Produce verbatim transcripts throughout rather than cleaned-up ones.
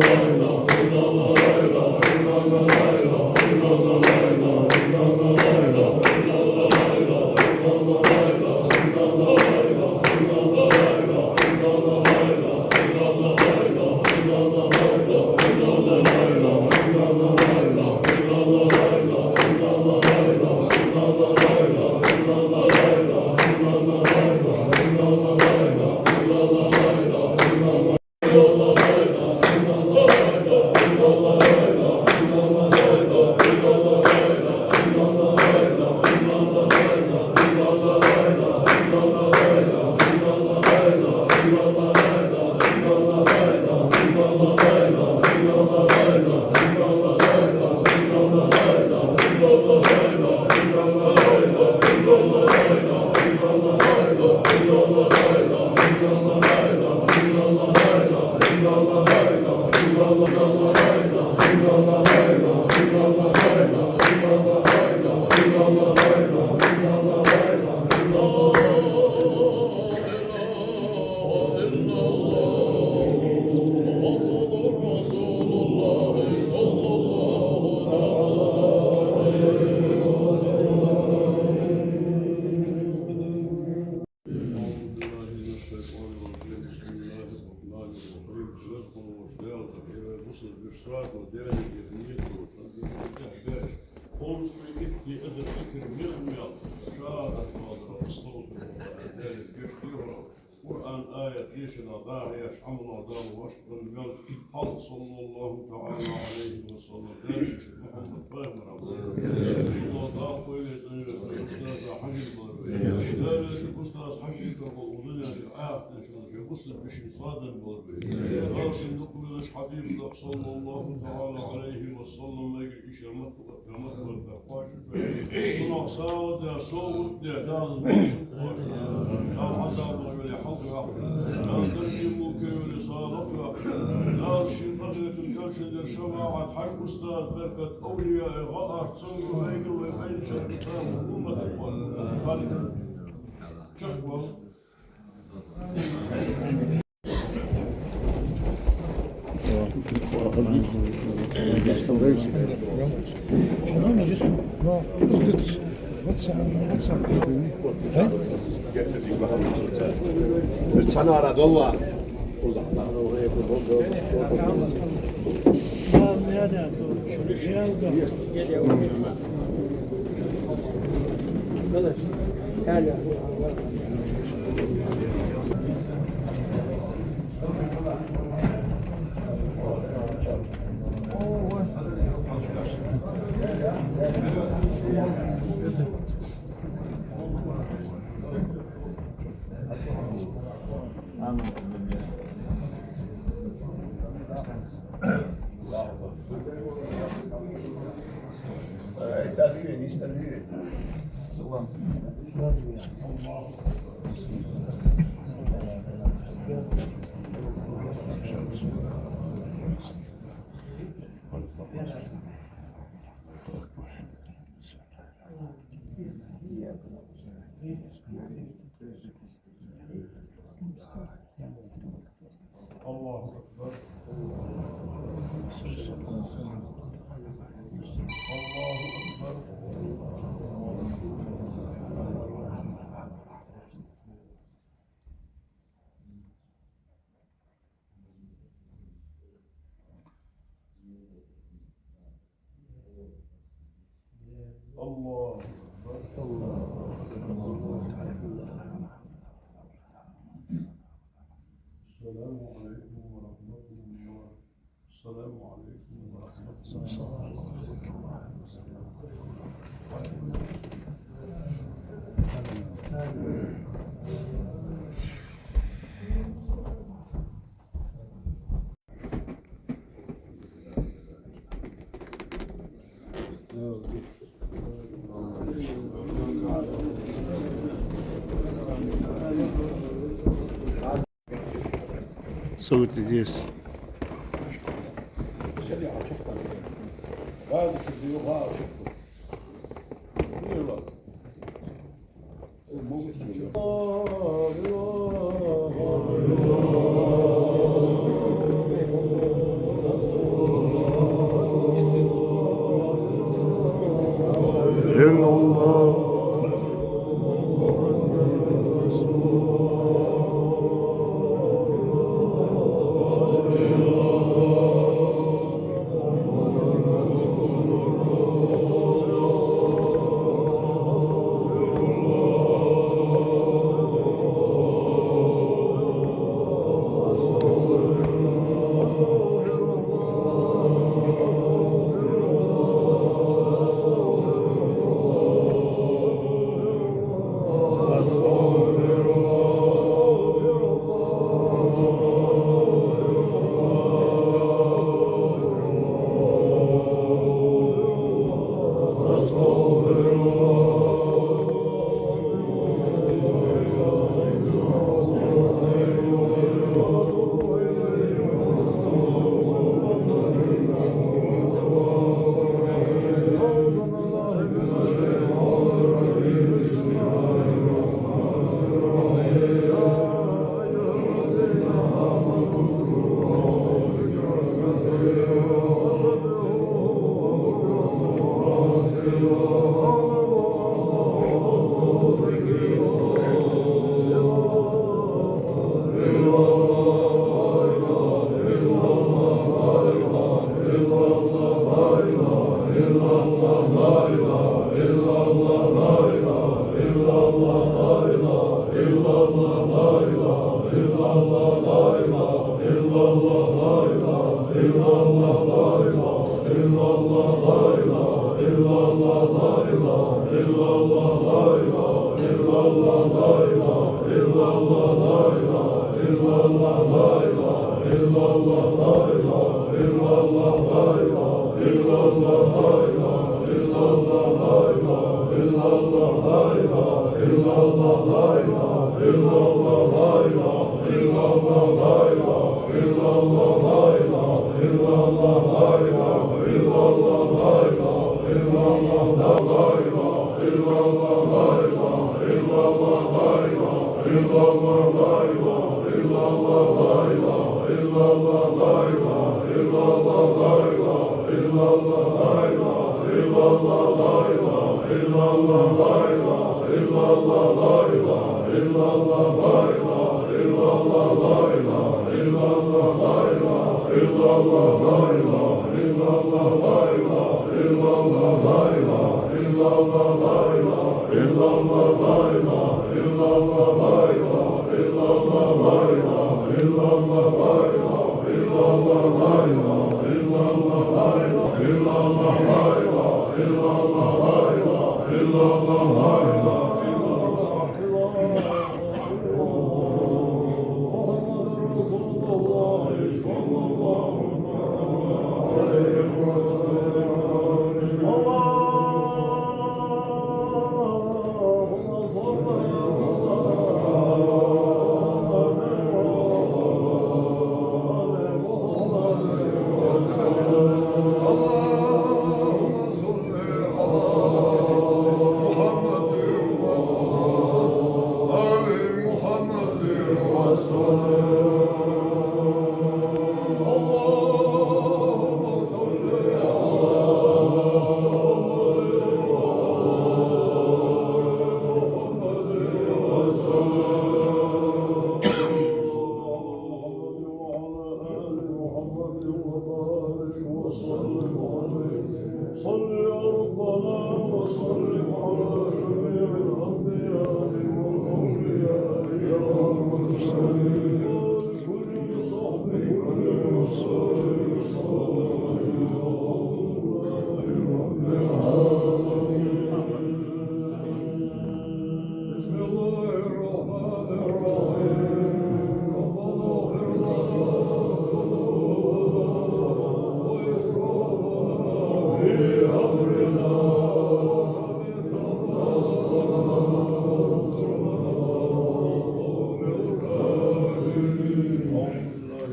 أعوذ بالله من الشيطان الرجيم. بسم الله الرحمن الرحيم. Сойх хинна волча Даьла, хӀара бусалба вежарий, Даьлага нийят долаш, хӀанз тӀехьа беш, хӀанз итт ди эзар зикар мех мел, шахӀадат ма дара, астагӀфируллахӀ, Даьлага гешт дехар, Къуръан аят дешанах, дӀахо еш Ӏамалах Дала вӀашагӀкхолла мел, хьалха, صلى الله تعالى عليه وسلم, Даьла элчан Мухьаммад пайхамара, Дала къайле цӀенвеш, устаза Хьажий балар вай. Даьла элчан устаз Хьажий карагӀолла узанеш, Ӏаьхтеш, шоай бусалба вешийна садан балар вай. Дала шийна дукха везаш Хьабиб лакха, صلى الله تعالى عليه وسلم, мегар иштта маттала Рамазан кхоачаш вай. Цунах сагӀа де, совгӀат де, Дала бусалба кхоачаш. Дала хьаза вале хьалха ваккха. Дала даржий мулкий вале салах ваккха. Дала ший къахетам кӀалшан дер шафаӀат Хьажий устаза беркат, овлияй гӀа арц цунга вайга вай вайна шаркъа тӀа уммат кхоачаш. Чакхбал. الله أكبر. الله أكبر. الله أكبر. الله أكبر. السلام عليكم ورحمة الله. السلام عليكم ورحمة الله. СовгӀат де деза. صل يا ربنا وسلم على جميع الأنبياء والأولياء والمرسلين وآل كل وصحبه كل وسلم. بسم الله الرحمن الرحيم. ربنا اغفر لنا وإسرافنا في أمرنا. أعوذ بالله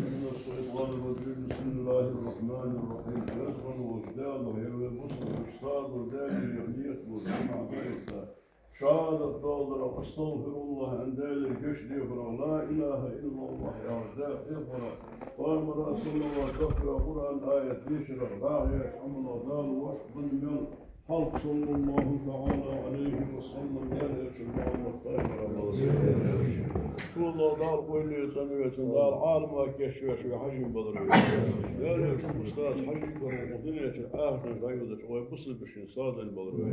من الشيطان الرجيم. بسم الله الرحمن الرحيم. Язгъал волча Дала, ер вай бусалба саг, Дала яхь ният долаш, жамаӀат дайта. Шаьра доладар: أستغفر الله, аьнна, Даьлага гешт дехар, لا إله إلا الله яхар, Даьла хьехар, пайхамара, صلى الله, доккха Къуръан аят дешар, дагахь еш Ӏамал, Дала воаш бенна мел хьалха, صلى الله تعالى عليه وسلم, Даьла элчан, Мухьаммад пайхамара. Цул совгӀа Дала къойле цӀенвеча, Дала Ӏалама кийчвеш вай хьажийна балар вай. Даьла элчан устаз Хьажий Кару дунен чура, ахарта дӀайодача вай бусалба сага сагӀа далар вай.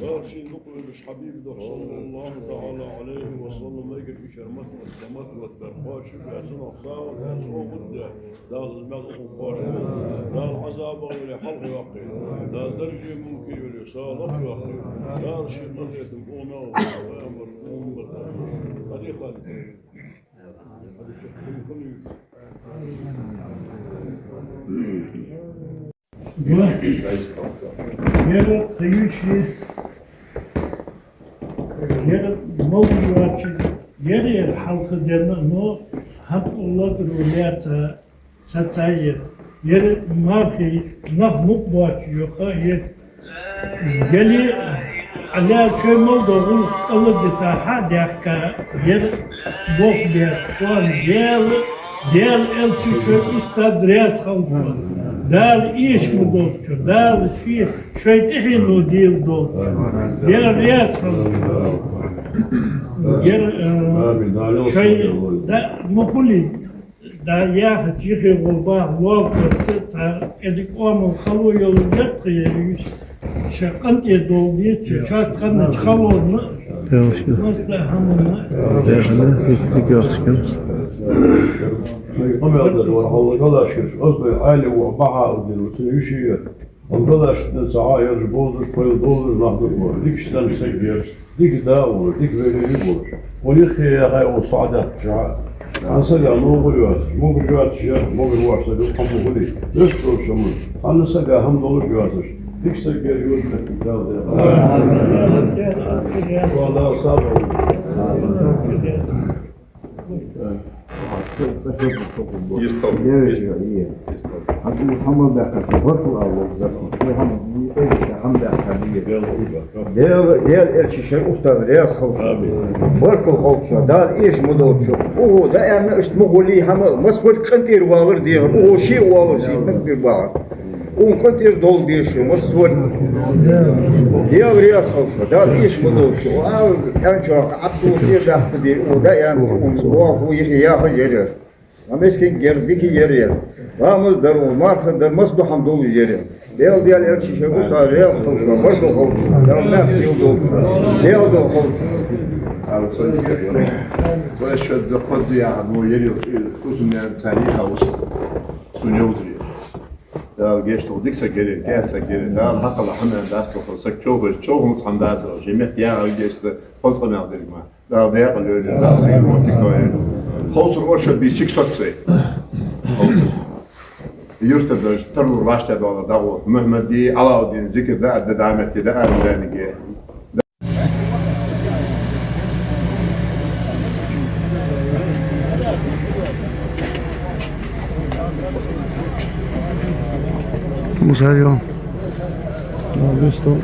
Дала шийна дукха везача хьабиба духьа, صلى الله تعالى عليه وسلم, вайгара ишар мат-мат, мат-мат бар кхоачашбе, цунах сагӀа а, цунах гӀо а де, Дала из мел ухарг кхоачашбойла. Дала Ӏазабах виле хьалхайоаккхийла. Дала дарже мункар виле сагӀа лакхйоаккхийла. Дала ший къахетам укханна, пайхамара уммата къахетам. Ер тха йиша, ер моллагӀа воацаш, ер, ер хьалха денна, но хӀанз уллув лаьца, цаца ер, ер мархий нах мукъа боацаш йола ха ер. Яле, Ӏалла шоай мел дола гӀулакх кӀалдита хьа а даьхка, ер болх бе, шоана Даьла, Даьла элча, шоай устаз раьза хилва шоана. Дала эшам болба шо, Дала ший, шоай тӀехьено дийла долда шо. Даьла раьза хилва шоана. Ер, э, шоай, да, ма хулий. Да, яхача, йихи гӀолла баха лоалахошца цхьа кӀезига оамал хало йолаш яр тха ер йиша, ше къинтӀера довла деза, шоашта хиннача халонна, масса хӀаманна. Дехана, хӀама дика йоах цкъа. Вай къамаьл деш вар хьалха галашкаш, аз вай Ӏаьлий воӀ Бахьауддин ва, цун йиша я. Хьалха галашка ца Ӏа ераш бовзаш, пайда довзаш нах да тхо. Дикача цӀенна саг ераш, дика да волаш, дика вежарий болаш. Вай юххе яхай вай сагӀа детташ. Цхьан сага могар йоацаш, могаш йоацаш яр, могаш воацаш сага хӀама хулий. Вешта долча хӀаман. Цхьан сага хӀама долаш йоацаш. Дика саг яр йоацаш, Дала дехар. Дала сабар. Есть хабар. Есть. Есть хабар. Хьан хӀама баьхкача баркал ала вай дар. Хьан хӀама баьхка дие. Даьла, Даьла элча шоай устаз раьза хилва шоана. Амин. Баркал хилда шоана. Дала эша ма долда шо. Укхо дӀааьнна, иштта ма хулий хӀама, массавар къинтӀера валар дехар. Укхо ше а воаллар, ше къинтӀера валар. Укхун къинтӀера долда деза шо, массавар. Даьла раьза хилва шоана, Дала эша ма долда шо. Укх аьнначоа Ӏаттув тӀера дахца де, укхо дӀааьнна, укхун ваху йихи яхар яр. Ма мискинга яр, дика яр. Ламаз дар, марха дар, массадола хӀама долаш яр. Даьла, Даьла элча шоай устаз раьза хилва шоана, баркал хилда шоана, Дала маьрша хилда шоана, Даьла духьа хилда шоана. Ала со из яр. Со шоай духьа яхар мо яр, узун яр, царна хаус. Сона йовзар. Дала гешт долда, дика саг яр, кӀаьда саг яр. Дала хьакъал хьаман дац цо, саг човхаш, човханца хӀама дацар, ший метта яхар гешт да, хоза къамаьл дерг ма. Дала декъала йойла, Дала цига моттиг тойла. Ховсар оршот бий цига соццай. Ховсар. Юрта даже тарлур вашта дола дагӀо. Мухьмад ди, Алаудин, зикр да, да, да, метте да, армяниге. Муса, йо. Да, без того.